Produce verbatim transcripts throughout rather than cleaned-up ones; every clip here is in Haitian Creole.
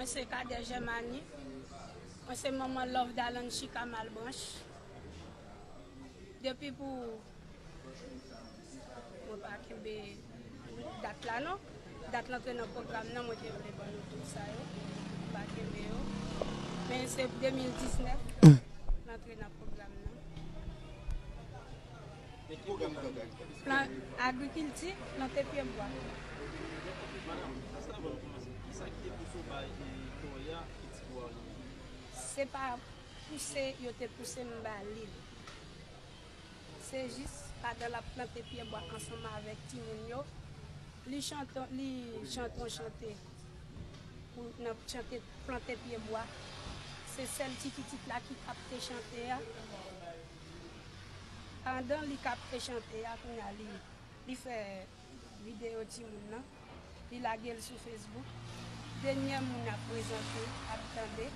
Mwen se Cadet Germany. Mwen se manman Love Dalanchika Malbranche. Depi pou mwen pa kenbe dat la non. Dat l antre nan pwogram nan, mwen te vle ban nou tout sa yo. Mwen pa kenbe yo. Men se de mil diznèf l antre nan pwogram nan. Plan agrikilti, plante pyebwa. Madanm, jis avan nou kòmanse, kisa ki te pouse w bay, e, Toya e ti bwa li? Se pa pouse yo te pouse m ba li l. Se jis pandan l ap plante pyebwa ansanm avèk timoun yo, li chante, li chante yon chante pou nan chante plante pyebwa. Se sèl ti pitit la ki kapte chante a. Pandan li kapte chante a, kounye a li, li fè videyo timoun nan, li lage l sou Facebook. Dènyè moun ap prezante, ap tande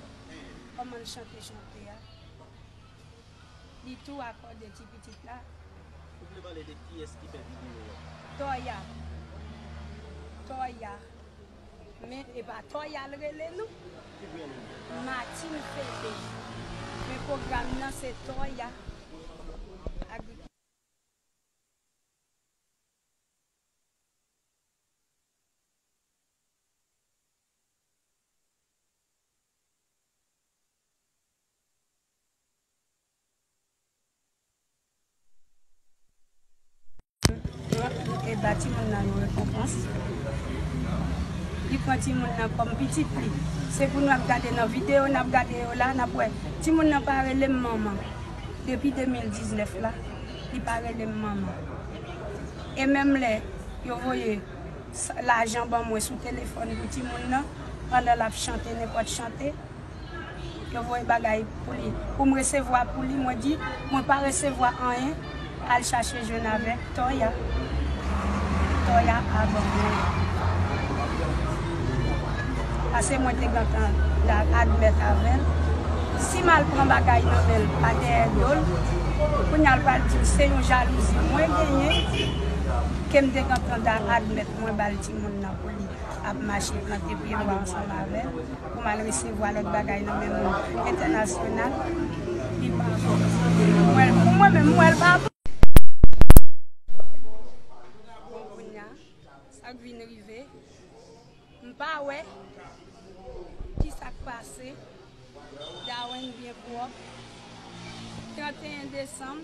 kòman l chante chante a. Li tou akòde ti pitit la. Ou vle pale de kiyès ki fè videyo a? Toya. Toya. Men e pa Toya l rele non. Ki prenon l? Martine Febe. Men pwogram nan se Toya. Agri- E ba timoun nan yon rekonpans. Li pran timoun nan kòm pitit li. Se pou nou ap gade nan videyo n ap gade yo la, n ap wè. Timoun nan pa rele m manman. Depi de mil diznèf la, li pa rele m manman. E menm lè yo voye sa, lajan ban mwen sou telefòn pou timoun nan, pandan l ap chante nenpòt chante, yo voye bagay pou li. Pou m resevwa pou li, mwen di, mwen pa resevwa anyen, al chache jwenn avèk Toya. Toya a ban mwen. Paske mwen te gentan admèt avè l. Si m al pran bagay nan men l pa dèyè do l, kounye a l pral di m se yon jalouzi mwen genyen, ke m te gentan admèt mwen ba l timoun nan pou li ap mache plante pyebwa ansanm avè l, pou m al resevwa lòt bagay nan men moun entènasyonal, li pa bon. Mwen, pou mwen menm, mwen, l pa bon. Bon, kounye a, sa k vin rive, m pa wè ki sa k pase. Darwin byen pwòp. Tranteyen desanm,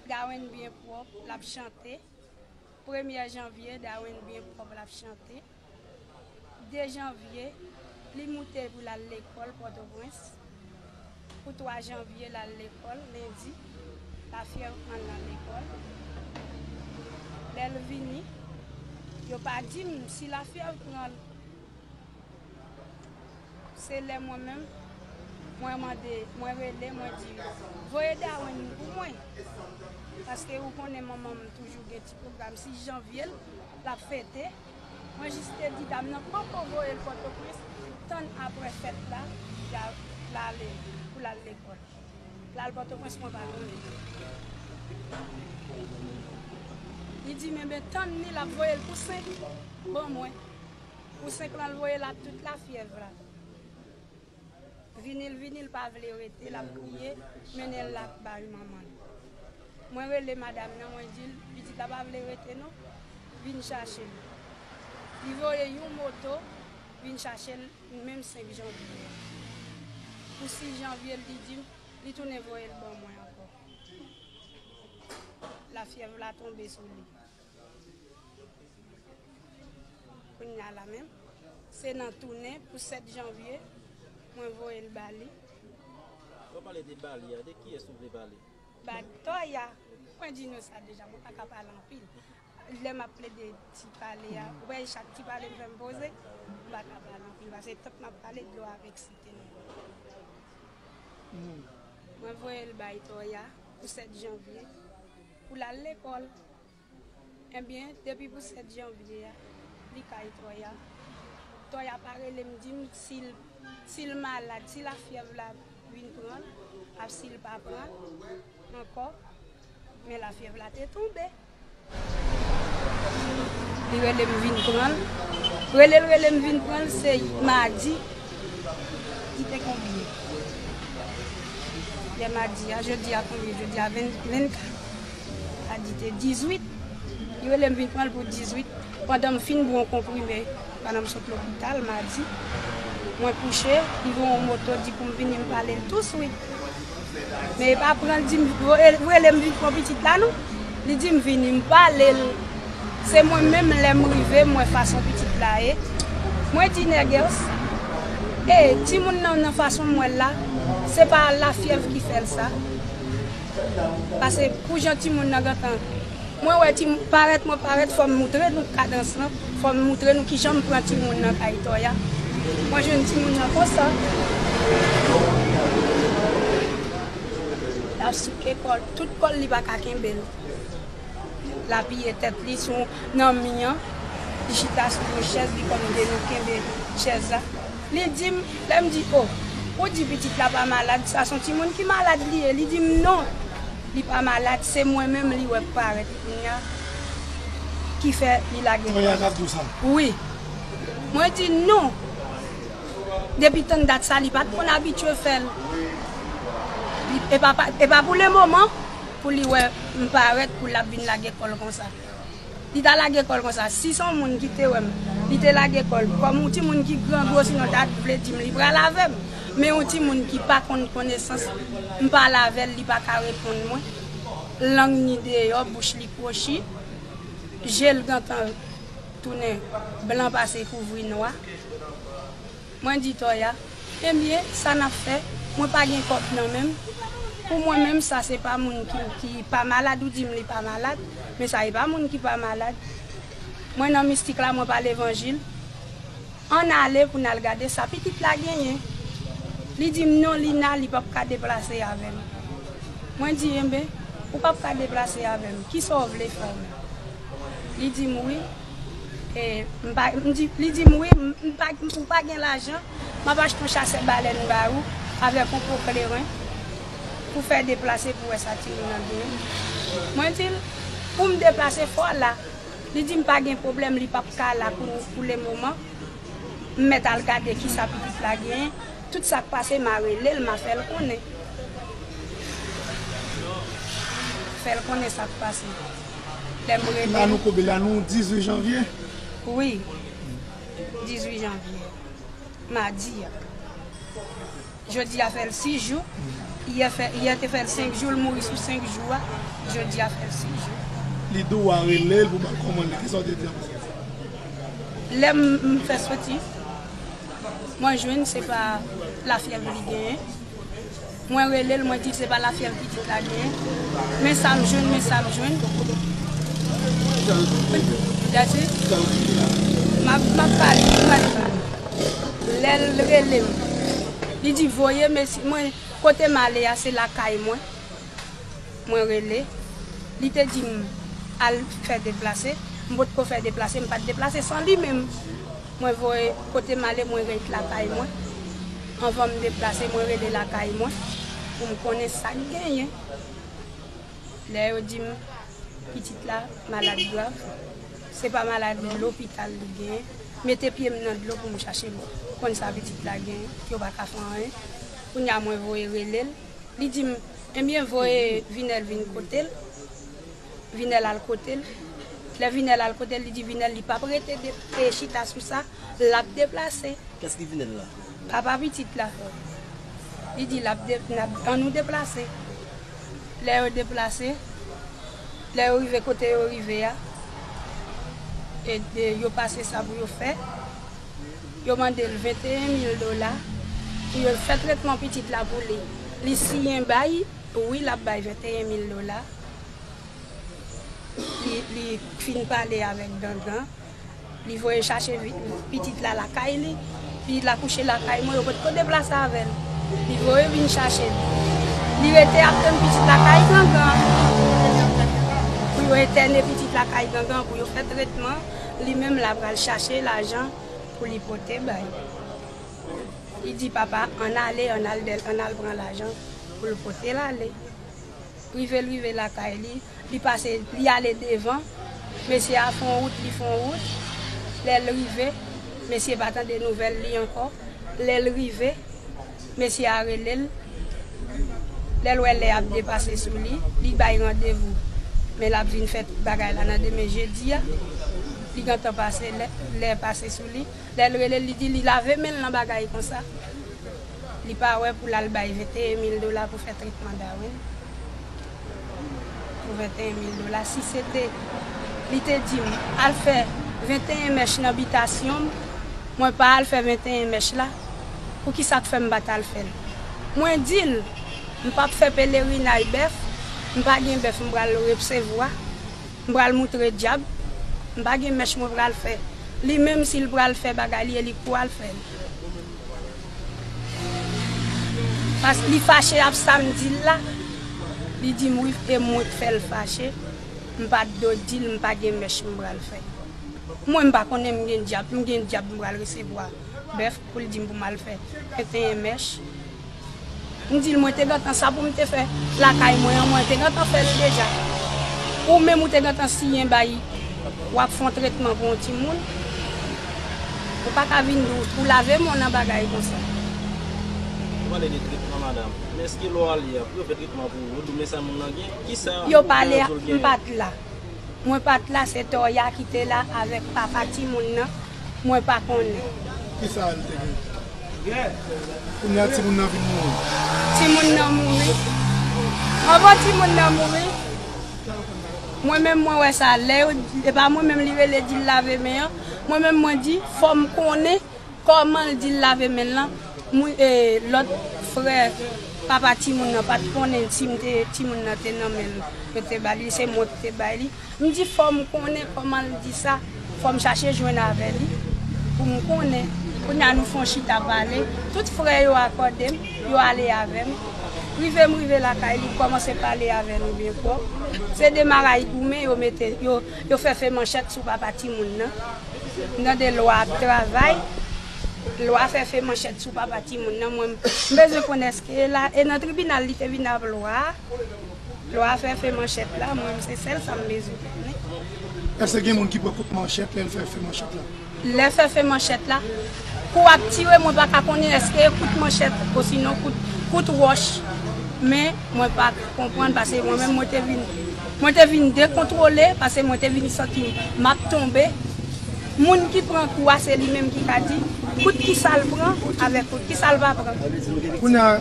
Darwin byen pwòp, l ap chante. Premyè janvye, Darwin byen pwòp, l ap chante. De janvye, li moute pou l al lekòl Pòtoprens. Pou twa janvye, l al lekòl, lendi, lafyèv pran l nan lekòl. Lè l vini, yo pa di m si lafyèv pran l. Se lè mwen menm, mwen mande, mwen rele, mwen di, voye Darwin pou mwen. Paske ou konnen manman m toujou gen ti pwogram sis janvye l, l ap fete. Mwen jis te di dam nan poko voye l Pòtoprens, tann apre fèt la, l a-, l ale, pou l al lekòl. L al Pòtoprens, mwen pa konnen. Li di m, enben, tann li, l ap voye l pou senk, ban mwen. Pou senk lan, l voye l ak tout lafyèv la. Vini l, vini l, pa vle rete, l ap kriye, mennen l la bay manman l. Mwen rele madanm nan, mwen di l, pitit la pa vle rete non, vin chache l. Li voye yon moto, vin chache l, menm senk janvye a. Pou sis janvye, li di m, li tounen voye l ban mwen ankò. Lafyèv la tonbe sou li. Kounye a la menm, se nan tounen pou sèt janvye, mwen voye l ba li. Lè w pale de ba li a, de kiyès ou vle pale? Ba Toya, mwen di nou sa deja, mwen pa ka pale anpil. Lè m ap plede ti pale a, ou wè chak ti pale m fè m poze, m pa ka pale anpil, paske tank m ap pale, dlo ap eksite m. Mwen voye l bay Toya pou sèt janvye, pou l al lekòl. Ebyen, depi pou sèt janvye a, li kay Toya. Toya pa rele m di m si l, si l malad, si lafyèv la vin pran l, ak si l pa pran l ankò. Men lafyèv la te tonbe. Li rele m vin pran l. Rele l, rele m vin pran l, se madi. Li te konbyen? Yè madi a, jodi a konbyen? Jodi a ven, vennkat. Madi te dizuit. Li rele m vin pran l pou dizuit. Pandan m fin bwè yon konprime, pandan m sot lopital madi, mwen kouche, li voye yon moto, di pou m vini, m pale l touswit. Men e pa pran l, di m, rele m vin pran pitit la non. Li di m vini, m pale l. Se mwen menm, lè m rive, m wè fason pitit la ye. Mwen di Nègès, e, timoun nan, nan fason m wè l la, se pa lafyèv ki fè l sa. Paske pou jan timoun nan gentan, mwen wè ti parèt, mwen parèt, fò m moutre nou kadans lan, fò m moutre nou kijan m pran timoun nan kay Tòya. Mwen jwenn timoun nan konsa. L ap souke kò l, tout kò l, li pa ka kenbe l. L apiye tèt li sou, nan mi an. Li chita sou yon chèz, li konn de nou kenbe chèz la. Li di m, lè m di, o, ou di pitit la pa malad, sa se yon timoun ki malad li ye. Li di m, non, li pa malad, se mwen menm li wè k parèt kounye a ki fè li lage kò l. Tòya k ap di w sa? Wi. Mwen di, non. Depi tann dat sa, li pa t konn abitye fè l. Li, e pa, pa, e pa pou lemoman pou li wè m parèt pou l ap vin lage kò l konsa. Li ta lage kò l konsa. Si se yon moun ki te wè m, li te lage kò l. Kòm yon timoun ki grangou, sinon l ta vle di m li pral avè m. Men yon timoun ki pa konn konesans, m pale avè l, li pa ka reponn mwen. Lang ni deyò, bouch li kwochi, je l gentan tounen blan pase kouvri nwa. Mwen di Tòya, ebyen, sa n ap fè, mwen pa gen kòb nan men m. Pou mwen menm, sa se pa moun ki, ki pa malad, ou di m li pa malad, men sa e pa moun ki pa malad. Mwen nan mistik la, mwen pa levanjil. Ann ale pou n al gade sa pitit la genyen. Li di m non, Lina, li p ap ka deplase avè m. Mwen di, enben, ou p ap ka deplase avè m, kisa w vle fè w menm? Li di m wi. E, m pa, m di, li di m, wi, m, m pa, ou pa gen lajan, m ap achte yon chasè balèn ba ou avèk yon po kleren pou fè deplase pou wè sa timoun nan genyen. Mwen di l, pou m deplase, fò w la. Li di m pa gen pwoblèm, li p ap ka la pou, pou lemoman. M mèt al gade kisa pitit la genyen. Tout sa k pase, m a rele l, m a fè l konnen. Fè l konnen sa k pase. Lè m rele l. La nou konbyen? La nou dizuit janvye? Wi. Dizuit janvye. Madi a. Jodi a fè l sis jou. Yè fè, yè te fè l senk jou, l mouri sou senk jou a. Jodi a fè l sis jou. Li di w a rele l pou ba l kòmann li. Kisa w te di apre sa? Lè m, m fè soti, mwen jwenn se pa lafyèv li genyen. Mwen rele l, mwen di l se pa lafyèv pitit la genyen. Men sa m jwenn, men sa m jwenn. That's it. M ap, m ap pale, m ap pale. Lè l rele m, li di voye mesye, mwen, kote m ale a, se lakay mwen. Mwen rele, li te di m al fè deplase. M potko fè deplase, m pa t deplase san li menm. Mwen voye kote m ale, mwen ret lakay mwen. Anvan m deplase, mwen rele lakay mwen pou m konnen sa k genyen. Lè yo di m pitit la malad grav, se pa maladi lopital li genyen. Mete pye m nan dlo pou m chache konn sa pitit la genyen, yo pa ka fè anyen. Kounye a mwen voye rele l. Li di m, ebyen, voye Vinèl vin kote l. Vinèl al kote l. Lè Vinèl al kote l, li di Vinèl li p ap rete de, e chita sou sa, l ap deplase. Kiyès ki Vinèl la? Papa pitit la. Li di l ap de, n ap, ann nou deplase. Lè yo deplase, lè yo rive kote yo rive a, e, e yo pase sa pou yo fè. Yo mande l venteyen mil dola pou yo fè tretman pitit la pou li. Li siyen bay, wi, l ap bay venteyen mil dola. Li, li fin pale avèk Dandan. Li voye chache vi-, pitit la lakay li. Pitit la kouche lakay mwen, yo potko deplase avè l. Li voye vin chache l. Li rete ap tann pitit la kay Gangan. Pou yo entène pitit la kay Gangan, pou yo fè tretman. Li menm la pral chache lajan pou li pote bay. Li di papa, ann ale, ann al dèl, ann al pran lajan pou l pote l ale. Rive l rive lakay li, li pase, li ale devan. Mesye a fè yon wout, li fè yon wout. Lè l rive, mesye pa tande nouvèl li ankò. Lè l rive, Mesye a rele l. Lè l wè lè ap depase sou li, li bay randevou. Men l ap vin fè tout bagay la nan demen jedi a. Li gentan pase lè, lè pase sou li. Lè l rele l, li di li lave men l nan bagay konsa. Li pa wè pou l al bay venteyen mil dola pou fè tretman Darwin. Pou venteyen mil dola. Si se te, li te di m, al fè venteyen mèch nan bitasyon m, mwen pa al fè venteyen mèch la, poukisa k fè m pa t al fè l? Mwen di l, m p ap fè pelerinaj bèf, m pa gen bèf m pral resevwa, m pral moutre dyab, m pa gen mèch mwen pral fè. Li menm si l pral fè bagay li, e li k pral fè l. Paske li fache ap sa m di l la. Li di m wi, e mwen k fè l fache. M pa t dwe di l m pa gen mèch m pral fè. Mwen m pa konnen m gen dyab, m gen dyab m pral resevwa bèf pou l di m pou m al fè venteyen mèch. M di l mwen te gentan sa pou m te fè lakay mwen an, mwen te gentan fè l deja. Ou menm ou te gentan siyen bay w ap fè yon tretman pou yon timoun. Ou pa ka vin di w pou lave men w nan bagay konsa. Ou pale de tretman, madanm. Men èske lè w ale a, pou yo fè tretman pou ou, yo di w men sa moun nan gen? Kisa yo di w l genyen? Yo pale a, m pa t la. Mwen pa t la, se Toya ki te la avèk papa timoun nan. Mwen pa konnen. Kisa l te gen? Kounye a timoun nan vin mouri. Timoun nan mouri. Anvan timoun nan mouri, mwen menm mwen wè sa. Lè yo, e pa mwen menm li rele di l lave men an. Mwen menm mwen di, fò m konnen kòman l di l lave men l lan. Mwen, e, lòt frè papa timoun nan pa t konnen si m te, timoun nan te nan men l. Yo te ba li, se mwen ki te bay li. M di fò m konnen kòman l di sa, fò m chache jwenn avè li pou m konnen. Kounye a nou fè yon chita pale, tout frè yo akòde m, yo ale avè m. Rive m rive lakay li, kòmanse pale avè nou byen pwòp. Se de maray goumen yo mete, yo, yo fè fè manchèt sou papa timoun nan. M tande lwa ap travay, lwa fè fè manchèt sou papa timoun nan. Mwen, m bezwen konn èske la, e nan tribinal li te vin ap lwa a. Lwa fè fè manchèt la, mwen, se sèl sa m bezwen konnen. Èske gen moun ki pran kout manchèt lè l fè fè manchèt la? Lè fè fè manchèt la, kou ap tire, mwen pa ka konnen èske e kout manchèt osinon kout, kout wòch. Men, mwen pa konprann, paske mwen menm, mwen te vin, mwen te vin dekontwole, paske mwen te vin santi m ap tonbe. Moun ki pran kou a, se li menm ki ka di, kout kisa l pran, avèk kout kisa l pa pran. Kounye a,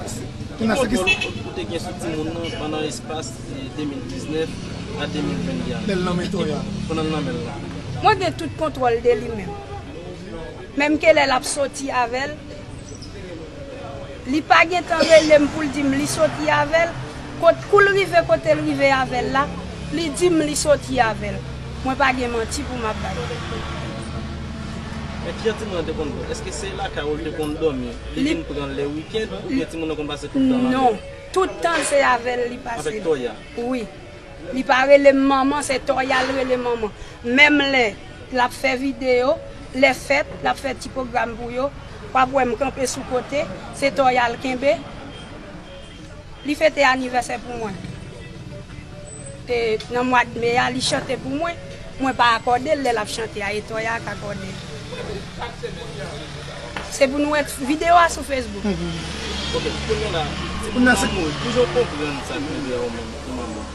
Ki kontwòl ou te gen sou timoun nan pandan espas, e, de mil diznèf a de mil venndi a? Lè l nan men Toya. Pandan l nan men l lan. Mwen gen tout kontwòl de li menm. Menm ke lè l ap soti avè l, li pa gentan rele m pou l di m li soti avè l. Kot, kou l rive kote l rive avè l la, li di m li soti avè l. Mwen pa gen manti pou m ap bay. Men kijan timoun nan te konn pran? Èske se lakay ou l te konn dòmi? Li vin pran l lè wikenn oubyen timoun nan konn pase tout tan l avè l? Non. Tout tan l se avè l li pase. Avèk Toya? Wi. Li pa rele m manman, se Toya l rele manman. Menm lè l ap fè videyo, lè fèt, l ap fè ti pwogram pou yo, w ap wè m kanpe sou kote, se Toya l kenbe. Li fete anivèsè pou mwen. E, nan mwa d me a, li chante pou mwen. Mwen pa akòde l lè l ap chante a, e Toya k akòde l. Se pou nou wè videyo a sou Facebook. Mhm. Ok, kounye a la, timoun nan mouri. Kijan w konprann sa k rive a ou menm, kòm manman?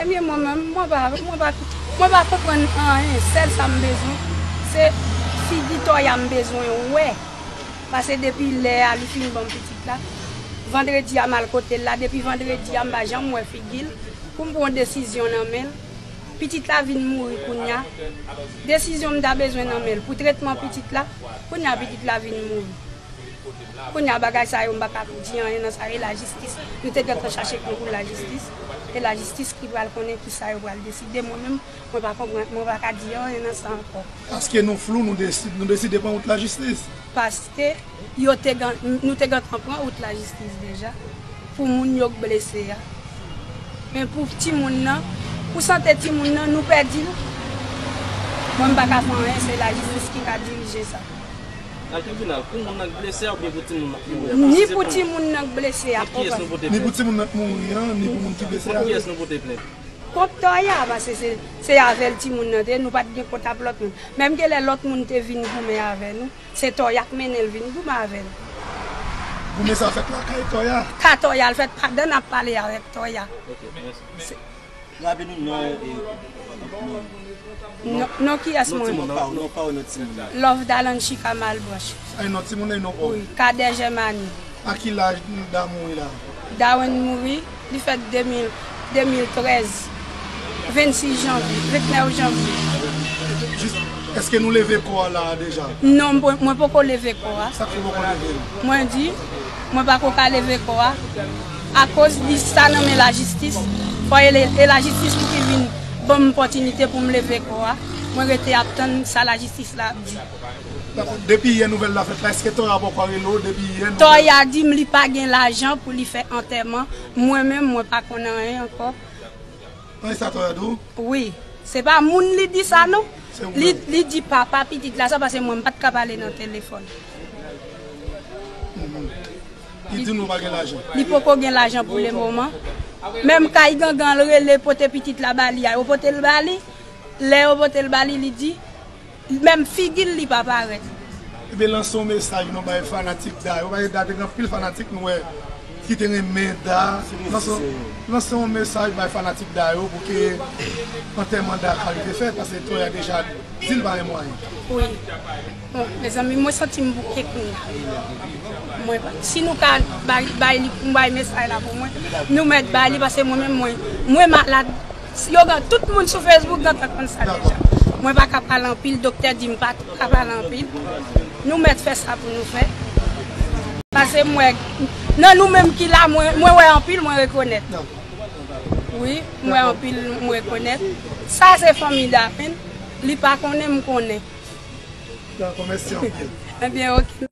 Ebyen, mwen menm, mwen pa, mwen pa, mwen pa konprann anyen. Sèl sa m bezwen, se figi Toya m bezwen wè. Pase depi lè a li fin ban m pitit la. Vandredi a m al kote l la, depi vandredi a m pa janm wè figi l pou m pran yon desizyon nan men l. Pitit la vin mouri kounye a. Desizyon m ta bezwen nan men l pou tretman pitit la, kounye a pitit la vin mouri. Kounye a bagay sa yo m pa ka di anyen nan sa, e lajistis. Nou te gentan chache konkou lajistis. E lajistis ki pral konnen kisa yo pral deside. Mwen menm, mwen pa konprann, mwen pa ka di anyen nan sa ankò. Paske nou flou, nou desi-, nou deside pran wout lajistis. Paske yo te gen, nou te gentan pran wout lajistis deja pou moun yo k blese a. Men pou timoun nan, pou sante timoun nan, nou pèdi l. Mwen, m pa ka fè anyen, se lajistis ki ka dirije sa. Nan tribinal, pou moun nan k blese a oubyen pou timoun nan k mouri a? Ni pou timoun nan k blese a. Kont kiyès nou pote plent? Ni pou timoun nan k mouri an, ni pou moun ki blese a. Kont kiyès nou pote plent? Kont Toya, paske se, se avè l timoun nan te, nou pa t gen kont ap lòt moun. Menm ke lè lòt moun te vin goumen avè nou, se Toya k mennen l vin goumen avè n. Goumen sa fèt lakay Toya. Ka Toya, l fèt pandan n ap pale avèk Toya. Ok, mèsi. Raple nou non e non. Non, non kiyès mwen? Non pa w, non pa w, non timoun. Love Dalanchika Malbranch. Ay non timoun, ay non pa w. Wi, Kadè Jèmani. A ki laj Darwin mouri la? Darwin mouri, li fèt de mil, de mil trèz, vennsis janvye, vennèf janvye. Jis, èske nou leve kò a la a deja? Non, mwen, mwen poko leve kò a. Sa k fè w poko leve l? Mwen di, mwen pako ka leve kò a. Akoz li sa nan men lajistis, fò e, e lajistis pou ki vin ban m opòtinite pou m leve kò a. Mwen rete ap tann sa lajistis la ap di. Dakò. Depi yè nouvèl la fèt la, èske Toya poko rele w depi yè nouvèl? Toya di m li pa gen lajan pou li fè antèman. Mwen menm, mwen pa konn anyen ankò. Anyen sa Toya di w? Wi. Se pa moun li di sa non. Se ou menm. Li, li di papa pitit la sa, paske mwen m pa t ka pale nan telefòn. Mhm. Li di nou pa gen lajan. Li poko gen lajan pou le moman. Menm kay gangan l rele pote pitit la ba li a, yo pote l ba li. Lè yo pote l ba li, li di, menm figi l li pa parèt. Ebyen, lanse yon mesaj non bay fanatik Da yo. Paske Da te gen anpil fanatik nou wè ki te renmen Da. Lanse, lanse yon mesaj bay fanatik Da yo pou ke antèman Da ka rive fèt, paske Toya deja di l pa gen mwayen. Wi. Bon, mezanmi, mwen santi m bouke kounye a. Mwen pa, si nou ka bay, bay li, bay mesaj la pou mwen, nou mèt bay li, paske mwen menm, mwen, mwen malad. Yo gen tout moun sou Facebook gentan konn sa deja. Mwen pa ka pale anpil, doktè di m pa ka pale anpil. Nou mèt fè sa pou nou fè. Paske mwen, nan nou menm ki la, mwen, mwen wè anpil, mwen rekonèt. Wi, mwen wè anpil, mwen rekonèt. Sa se fanmi Darwin, li pa konnen, m konnen. Dakò, mèsi anpil. Ebyen, ok.